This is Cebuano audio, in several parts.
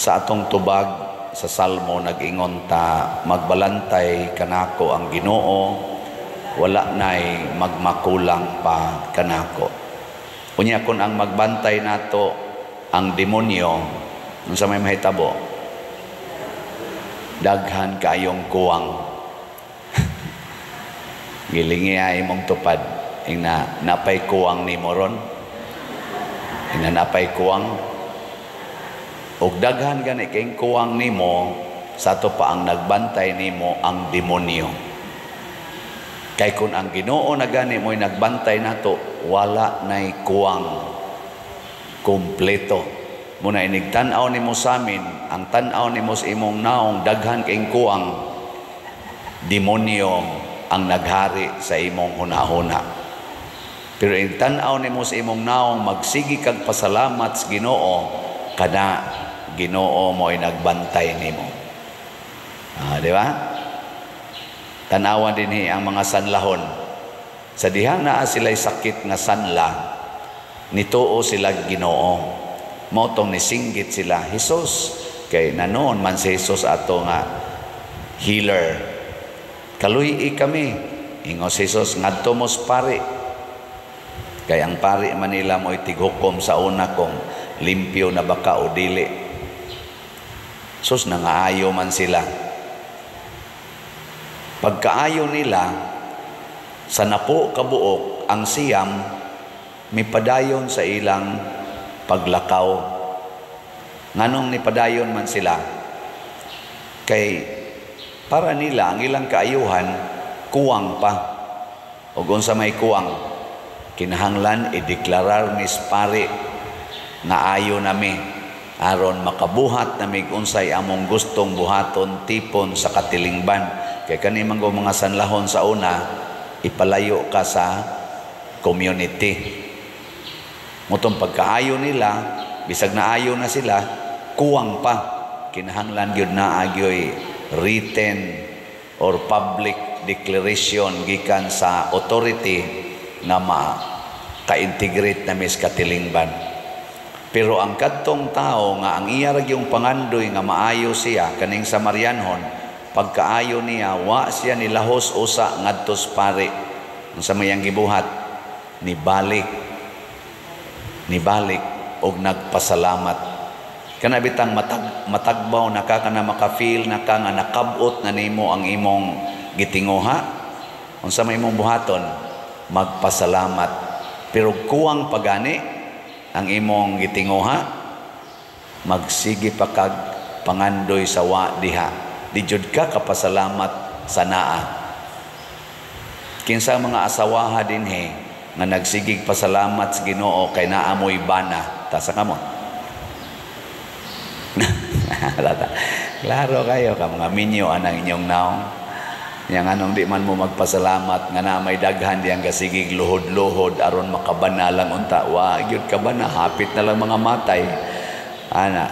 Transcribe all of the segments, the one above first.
Sa atong tubag sa Salmo, nag-ingon ta, "Magbalantay kanako ang Ginoo, wala nay magmakulang pa kanako." Unya kung ang magbantay nato ang demonyo, unsa may mahitabo? Daghan kaayong kuwang. Gilingi ay imong tupad. Ingna, "Napay kuwang nimo ron?" Ingna, "Napay kuwang?" Og daghan gani kay kuwang nimo sa ato pa ang nagbantay nimo ang demonyo. Kay kung ang Ginoo na gani mo'y nagbantay nato, wala nay kuwang. Kompleto. Muna inig tan-aw nimo sa amin, ang tan-aw nimo sa imong naong daghan kay kuwang, demonyo ang naghari sa imong hunahuna. Pero inig tan-aw nimo sa imong naong magsigi kag pasalamat sa Ginoo, kana Ginoo mo'y nagbantay nimo. Ah, di ba? Tanawan din ang mga sanlahon. Sa dihang naa sila'y sakit nga sanla, nituo sila Ginoo. Mao tong nisinggit sila, "Jesus," kay nanoon man si Jesus ato nga healer. "Kaluy kami." Ingon si Jesus, "Ngadto mos pari." Kay ang pari Manila mo'y tighukom sa una kung limpyo na baka o dili. Sus, nangaayo man sila. Pagkaayo nila, sa 10 kabuok, ang 9, mipadayon sa ilang paglakaw. Nganong nipadayon man sila? Kay para nila ang ilang kaayuhan, kuwang pa. O unsa may kuwang? Kinahanglan ideklarar mis pari nga ayo nami aron makabuhat nami unsay among gustong buhaton tipon sa katilingban. Kay kani man mga sanlahon sa una, ipalayo ka sa community. Mutong pagkaayo nila, bisag naayo na sila, kuwang pa. Kinahanglan gyud naa gyoy written or public declaration gikan sa authority nga ma ka-integrate na mis katilingban. Pero ang kadtong tao nga ang iya ra gyung pangandoy nga maayo siya, kaning Samarianhon, pagkaayo niya, wa siya nilahos usa ngadto sa pari. Unsa may ang gibuhat? Nibalik. Nibalik og nagpasalamat. Kana bitang matagbaw na ka, kana maka-feel na ka nga nakabot na nimo ang imong gitinguha. Unsa may imong buhaton? Magpasalamat. Pero kuwang pagani ang imong gitinguha, magsige pa kag pangandoy sa wa diha. Di jud ka kapasalamat sa naa. Kinsa mga asawaha dinhi nga nagsigig pasalamat sa Ginoo kay naa moy bana? Tasa kamo. Klaro kayo ka mga minyo anang inyong naong. Yang anong di man mo magpasalamat nga na may daghan diyang gasigig luhod-luhod aron makabana lang unta? Wa gyud ka bana, hapit na lang mga matay ana.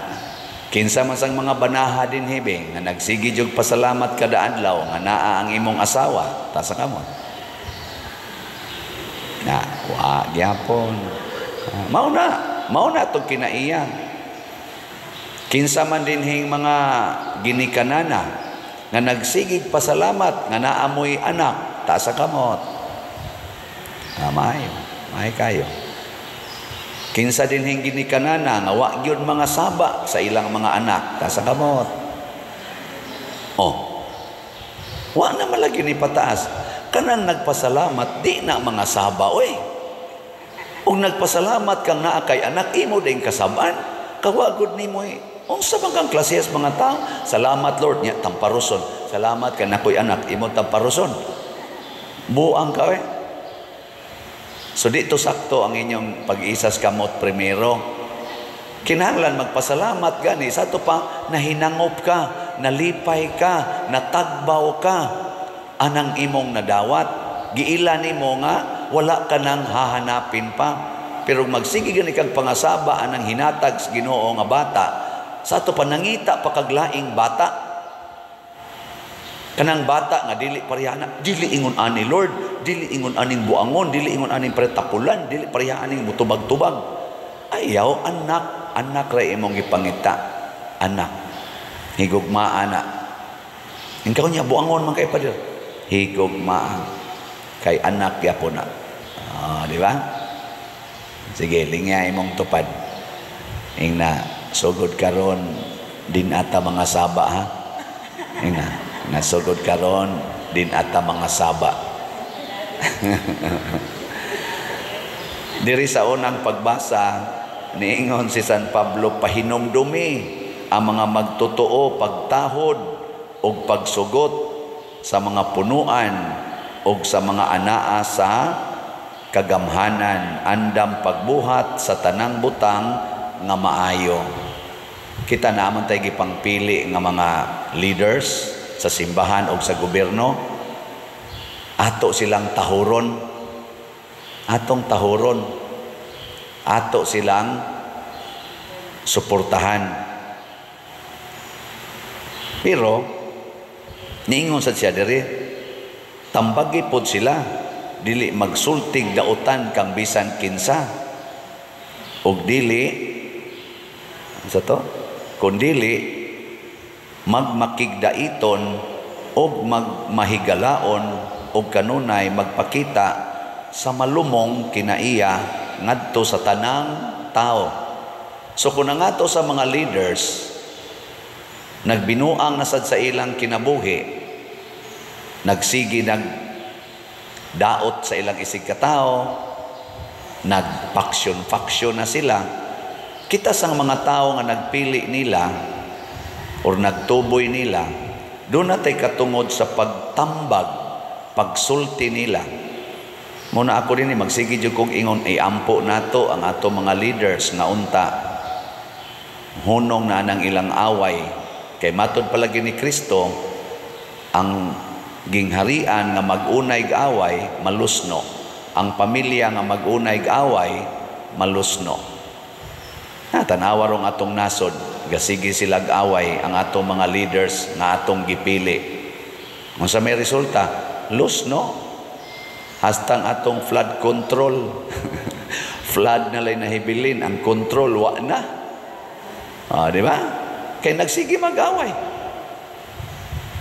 Kinsa man sang mga banaha din hibi nga nagsigi jud pasalamat kada adlaw nga naa ang imong asawa? Tasa kamot. Na wa gyapon. Mao na tong kinaiya. Kinsa man dinhing mga ginikanana nga nagsigig pasalamat nga naamoy anak? Taas sa kamot. Ah, maayo, maayo kayo. Kinsa dinhing ginikanana nga wa gyud mga saba sa ilang mga anak? Taas sa kamot. Oh. Wa na malagi ni pataas. Kanang nagpasalamat di na mga saba oy. Ug nagpasalamat kang naa kay anak, imo din kasaban. Kawagod nimo eh. Unsa man kang klases mga tao? "Salamat, Lord," nya tamparuson. "Salamat ka nakoy anak," imo tamparuson. Buang ka eh. So dito sakto ang inyong pag-isas kamot primero. Kinahanglan magpasalamat gani sa ato pa nahinangop ka, nalipay ka, natagbaw ka anang imong nadawat. Giila nimo nga wala ka nang hahanapin pa. Pero magsige gani kag pangasaba anang hinatag sa Ginoo nga bata, sa ato pa nangita pa kag laing bata. Kanang bata nga dili pareha na, dili ingon ani Lord, dili ingon aning buangon, dili ingon aning pretapulan, dili pareha aning mutubag-tubag. Ayaw, anak, anak ra imong gipangita. anak. Higugmaa na. Ikaw niya buangon man kay pader. Higugmaa kay anak gyapon na. Ah, di ba? Sige, lingya imong tupad. Ingna, sugod karon din ata mga saba, ha. Ingna, nasugod karon din ata mga saba. Diri sa unang pagbasa, niingon si San Pablo, pahinumdumi ang mga magtotoo pagtahod og pagsugot sa mga punuan og sa mga anaa sa kagamhanan, andam pagbuhat sa tanang butang nga maayo. Kita naman tayo gipangpili nga mga leaders sa simbahan o sa gobyerno. Ato silang tahuron. Atong tahuron. Ato silang suportahan. Pero niingon sa siya diri, tambagi pod sila, dili magsultig dautan kang bisan kinsa og dili sa to kundili magmakigdaiton og magmahigalaon og kanunay magpakita sa malumong kinaiya ngadto sa tanang tao. So kung nangato sa mga leaders nagbinuang nasad sa ilang kinabuhi, nagsigi nag daot sa ilang isig katao, nagpaksyon-faksyon na sila, kita sang mga tao nga nagpili nila or nagtuboy nila, doon natay katungod sa pagtambag, pagsulti nila. Muna ako din magsige jud kog ingon, iampo nato ang ato mga leaders nga unta hunong na nang ilang away. Kay matod palagi ni Kristo, ang gingharian nga mag-unay away malusno, ang pamilya nga mag-unay away malusno. Na tan-awa rong atong nasod, gasigi silag away ang atong mga leaders nga atong gipili. Unsa may resulta? Lusno. Hastang atong flood control. Flood na lay nahibilin, ang control wa na. Ah, di ba? Kay nagsige mag-away.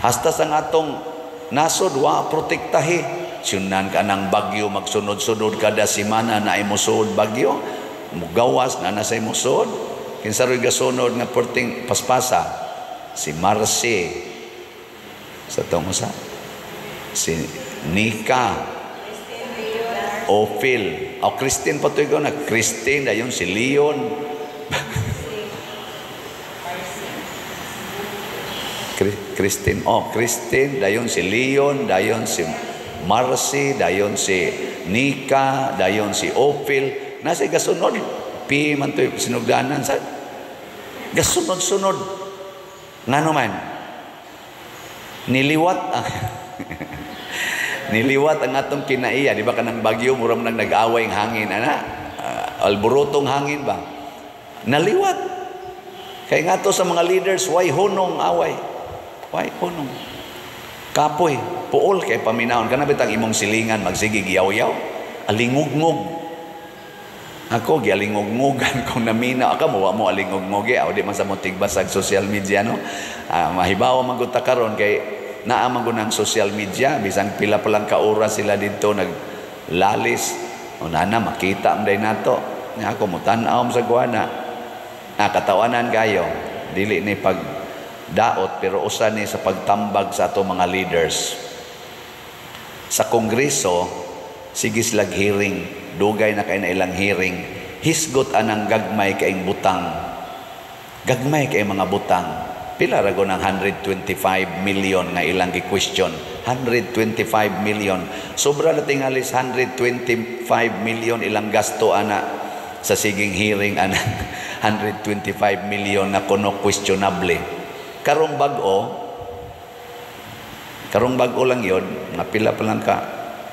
Hasta sa atong nasod wa protektahi. Syunan ka ng bagyo, magsunod-sunod kada semana na imusod bagyo, mugawas na nasa imusod. Kinsa ro'y gasunod nga perting paspasa? Si Marcy. Sa tong usa? Si Nika. Ophil. O Christine pa ito na. Christine, dayon si Leon. Christine. Oh, Christine, dayon si Leon, dayon si Marcy, dayon si Nika, dayon si Ophil. Nasa gasunod. Pi man to sinugdanan sa gasunod-sunod. Ngano man? Niliwat ang niliwat ang atong kinaiya, di ba kanang bagyo murag nang nag-away ang hangin ana, alborotong hangin ba? Naliwat. Kay nga to sa mga leaders, why hunong away? Why hunong? Kapoy, puol kay paminahon kana bitang imong silingan magsige giyaw-yaw, alingugngog. Ako gialingugngog kung namina ka mo wa mo alingugngog aw di man sa mo tigbasag social media no. Mahibaw man gud ta karon kay naa man gud ang social media, bisan pila pa lang ka oras sila didto naglalis. O nana makita man day nato. Nya ako mo tan-aw sa guana. Ah, katawanan kayo, dili ni pag daot pero usa ni sa pagtambag sa ato mga leaders. Sa Kongreso sige sila hearing, dugay na kay na ilang hearing, hisgot anang gagmay kaing butang. Gagmay kay mga butang. Pila ra go ng 125 million nga ilang gi-question. 125 million. Sobra na tingalis 125 million ilang gasto ana sa siging hearing ana 125 million na kuno questionable. Karong bag-o lang yon, nga pila pa lang ka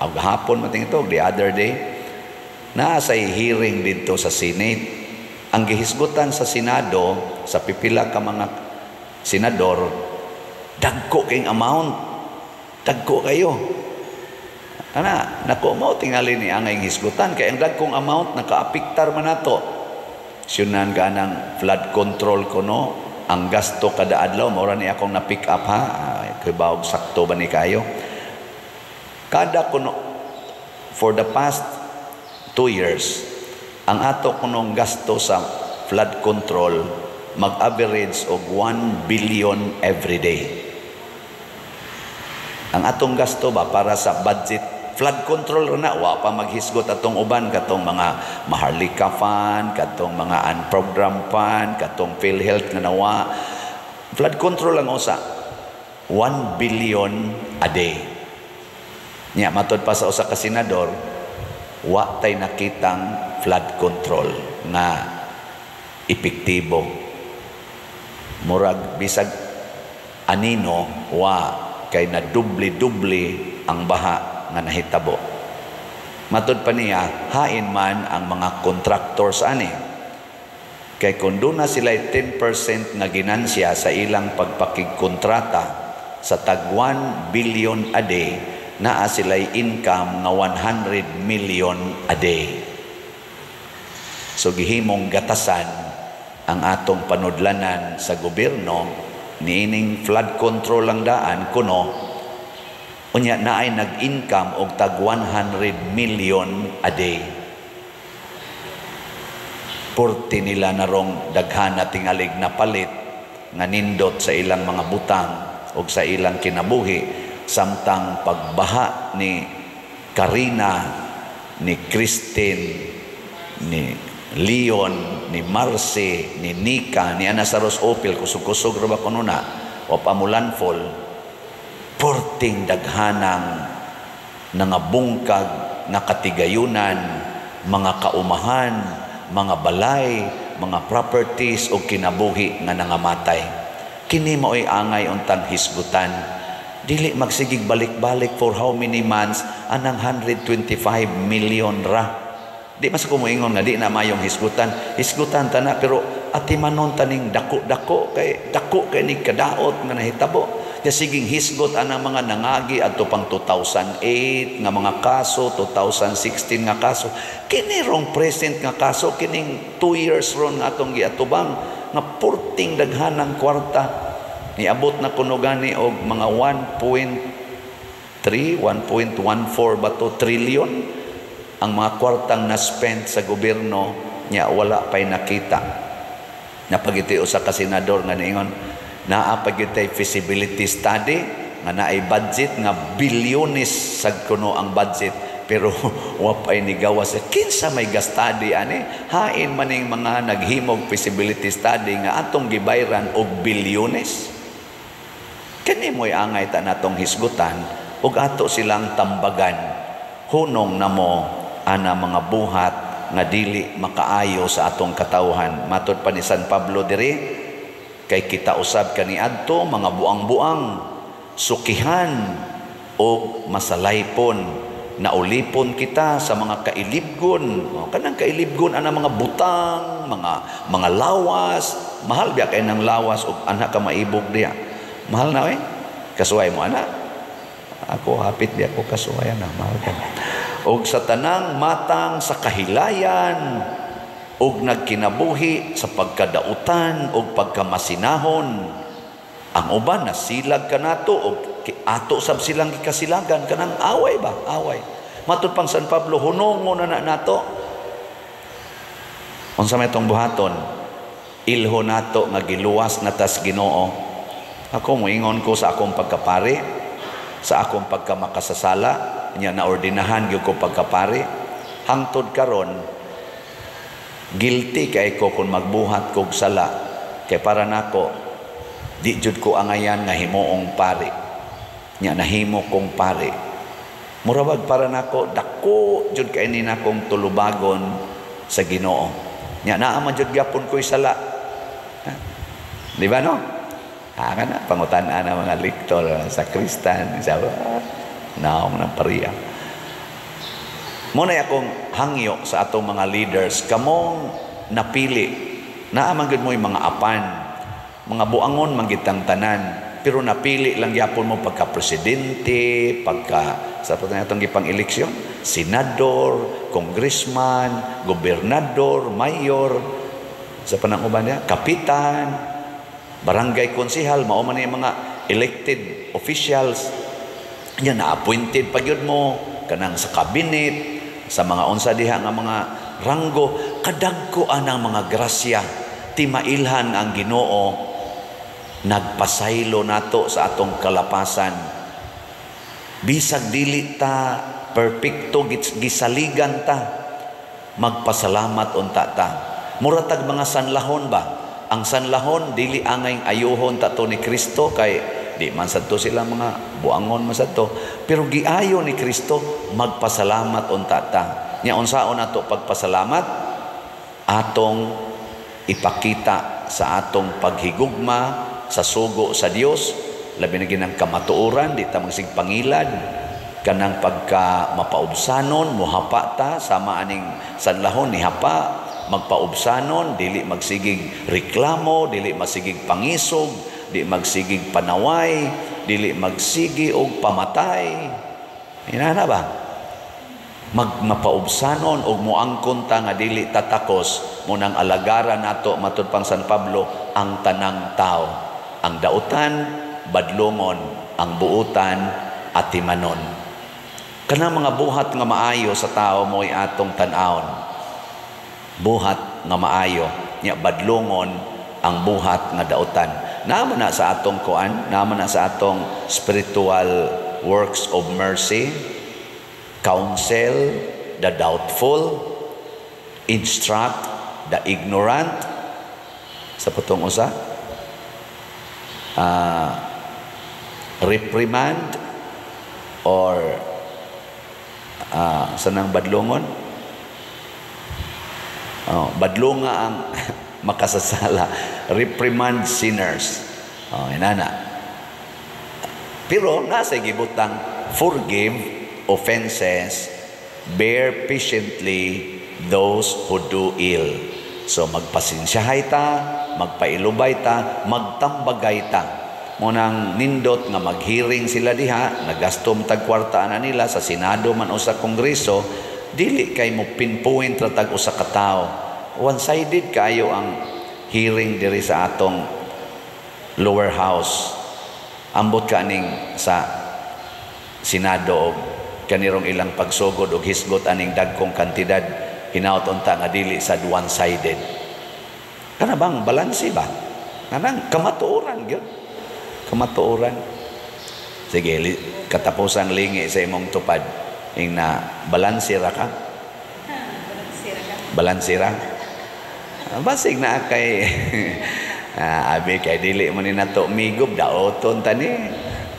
og hapon mating ito, the other day, naa sa hearing didto sa Senate. Ang gihisgutan sa Senado, sa pipila ka mga senador, dagko kayong amount. Dagko kayo. Ana, nako mo tingali ni ang hisgutan kay ang dagkong amount nakaapektar man nato. Syunan ka ng flood control kuno, ang gasto kada adlaw, mao ni akong na pick up ha, kay bawog sakto ba ni kayo. Kada kuno for the past 2 years, ang ato kunong gasto sa flood control mag-average og 1 billion every day. Ang atong gasto ba para sa budget flood control na, wa pa maghisgot atong uban, katong mga Maharlika Fund, katong mga unprogrammed fund, katong PhilHealth nga nawa. Flood control lang usa, 1 billion a day. Nya matod pa sa usa ka senador, wa tay nakitang flood control nga epektibo. Murag bisag anino, wa kay na dubli-dubli ang baha nga nahitabo. Matod pa niya, hain man ang mga contractors ani. Kay kung doon na sila 10% nga ginansya sa ilang pagpakigkontrata sa tag 1 billion a day, naa sila'y income nga 100 million a day. So gihimong gatasan ang atong panudlanan sa gobyerno niining flood control lang daan kuno, unya naay nag-income og tag 100 million a day. Purti nila narong daghan na tingalig na palit nga nindot sa ilang mga butang o sa ilang kinabuhi, samtang pagbaha ni Karina, ni Christine, ni Leon, ni Marce, ni Nika, ni Ana sa Ros Opil, kusog-kusog ra ba kuno na o pamulanfall, porting daghanang nangabungkag nga katigayunan, mga kaumahan, mga balay, mga properties o kinabuhi nga nangamatay. Kini mao'y angay untang hisgutan. Dili magsigig balik-balik for how many months anang 125 million ra. Di mas ko moingon nga di na mayong hisgutan. Hisgutan ta na, pero atimanon taning dako-dako kay dako kay ni kadaot nga nahitabo. Kaya siging hisgot anang mga nangagi adto pang 2008 nga mga kaso, 2016 nga kaso. Kini rong present nga kaso, kining 2 years ron nga atong giatubang nga purting daghanang kwarta. Niabot na kuno gani og mga 1.3, 1.14 ba to trillion ang mga kwartang na-spend sa gobyerno nya wala pa'y nakita. Napagiti usa ka senador nga niingon, naa pa gyud feasibility study nga naay budget nga bilyones sad kuno ang budget, pero wa pa'y nigawas. Kinsa may ga-study ani? Hain maning mga naghimog feasibility study nga atong gibayran og bilyones. Kani mo'y angay ta natong hisgutan ug ato silang tambagan. Hunong namo ana mga buhat nga dili makaayo sa atong katawhan. Matod pa ni San Pablo diri, kay kita usab kaniadto mga buang-buang, sukihan o masalaypon, naulipon kita sa mga kailibgon. O, kanang kailibgon ana mga butang, mga lawas. Mahal biya kay nang lawas og anak ka maibog diya. Mahal na oy. Kasuway mo ana. Ako hapit biya ko kasuway na mahal ka. Og sa tanang matang sa kahilayan og nagkinabuhi sa pagkadautan og pagkamasinahon. Ang uban nasilag kanato og ato sab silang gikasilagan, kanang away ba? Away. Matud pang San Pablo, hunongon na na nato. Unsa may itong buhaton? Ilho nato nga giluwas na tas Ginoo. Ako moingon ko sa akong pagkapari, sa akong pagkamakasasala, nya naordinahan gyud ko pagkapari. Hangtod karon guilty kay ko kung magbuhat kog sala, kay para nako di jud ko angayan nga himuong pari. Nya nahimo kong pari. Murabag para nako dako jud kay ni nakong tulubagon sa Ginoo. Nya naa man jud gyapon ko'y sala. Ha? Di ba no? Ha kana pangutan-an ang mga lektor sa kristan sa naong ng pariya. Muna akong hangyo sa atong mga leaders, kamong napili, naa man gyud mo'y mga apan, mga buangon man gitang tanan, pero napili lang gyapon mo pagka presidente, pagka sa pa atong gipang eleksyon, senador, congressman, gobernador, mayor, sa panang uban niya, kapitan. Barangay konsehal, mao man mga elected officials nya, na appointed pa gyud mo kanang sa cabinet, sa mga unsa diha nga mga ranggo. Kadagko anang mga grasya, ti mailhan ang Ginoo nagpasaylo nato sa atong kalapasan. Bisag dili ta perpekto, gisaligan ta, magpasalamat unta ta. Mura tag mga sanlahon ba? Ang sanlahon, dili angay ayuhon ta to ni Kristo kay di man sadto sila, mga buangon man sadto, pero giayo ni Kristo, magpasalamat unta ta. Nya unsaon nato pagpasalamat? Atong ipakita sa atong paghigugma sa sugo sa Dios, labi na ginang kamatuoran, di ta magsig pangilad, kanang pagka mapaubsanon, muhapa ta sama aning sanlahon ni hapa, magpaubsanon, dili magsigig reklamo, dili masigig pangisog, di magsigig panaway, dili magsigi og pamatay. Inana ba? Magmapaubsanon og moangkon ta nga dili tatakos mo nang alagaran nato, matud pang San Pablo, ang tanang tao. Ang dautan badlongon, ang buutan atimanon. Kanang mga buhat nga maayo sa tao mo'y atong tan-awon. Buhat nga maayo, nya badlongon ang buhat nga dautan. Naman na sa atong kuan, naman na sa atong spiritual works of mercy: counsel the doubtful, instruct the ignorant, sa putong usa, reprimand or sa nang badlongon, oh, badlonga ang makasasala, reprimand sinners. Oh, inana. Pero nasa gibutang forgive offenses, bear patiently those who do ill. So magpasensyahay ta, magpailubay ta, magtambagay ta. Munang nindot nga maghearing sila diha, nagastom tag kwarta na nila sa Senado man o sa Kongreso, dili kay mo pinpoint ra tag usa ka tawo. One-sided kayo ang hearing diri sa atong lower house. Ambot kaning sa Senado og kanirong ilang pagsugod og hisgot aning dagkong kantidad, hinaut unta nga dili sa one-sided. Kana bang balanse ba? Kanang kamatuoran gyud. Kamatuoran. Sige, katapusan lingi sa imong tupad. Ing na balanse ra ka. Balanse ra. Basig na kay abi kay dili man ni nato migob, daoton tani.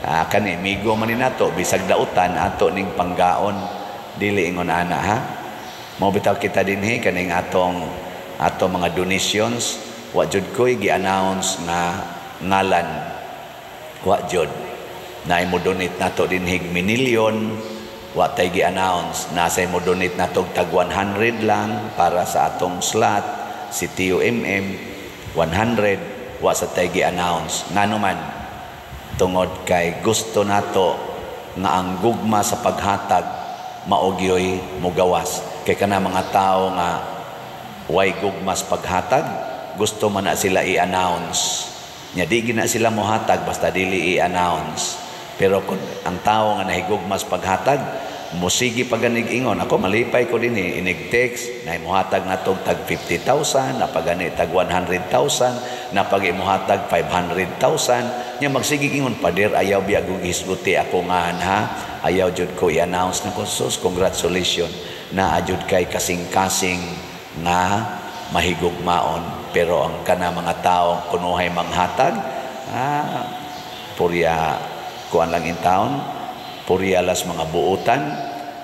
Kani migo man ni nato, bisag dautan ato ning panggaon, dili ingon ana ha. Mao bitaw kita dinhi, kaning atong mga donations, wa jud koy gi-announce nga ngalan, wa jud. Na mo donate nato dinhi minilyon, wa tay gi-announce. Nasa mo donate nato tag 100 lang para sa atong slot si TUMM 100, wa sa tay gi-announce. Ngano man? Tungod kay gusto nato nga ang gugma sa paghatag maogyoy mugawas. Kay kana mga tao nga way gugma sa paghatag, gusto man na sila i-announce. Nya di gina sila mohatag basta dili i-announce. Pero kung ang tao nga nahigugma sa paghatag, musigi pa ganig ingon, ako malipay ko din eh, inig text, na imuhatag na tog tag 50,000, napagani tag 100,000, napag imuhatag 500,000, nya magsige ingon, "Pader, ayaw biya kog hisguti ako nga ha, ayaw jud ko i-announce na ko." Sus, congratulations, na jud kay kasing-kasing nga mahigugmaon. Pero ang kana mga tao kunuhay manghatag, purya kuan lang in town, purya las mga buutan,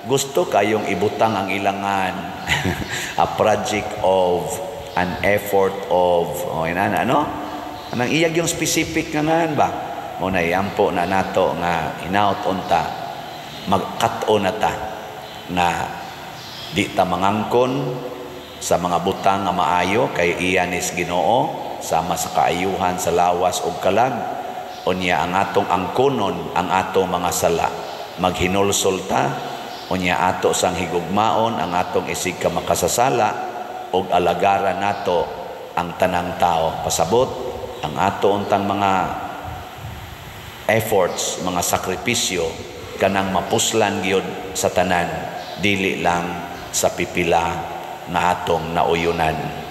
gusto kayong ibutang ang ilangan, a project of an effort of, oh, inana ano anang iyag yung specific nga ngan ba. Mo na iampo na nato nga inaut unta magkat-o na ta nga di ta mangangkon sa mga butang nga maayo kay iya nis Ginoo, sama sa kaayuhan sa lawas ug kalag. Unya ang atong angkonon ang atong mga sala, maghinulsol ta, unya ato sang higugmaon ang atong isig ka makasasala ug alagaran nato ang tanang tao. Pasabot. Ang ato untang mga efforts, mga sakripisyo, kanang mapuslan gyud sa tanan, dili lang sa pipila nga atong nauyunan.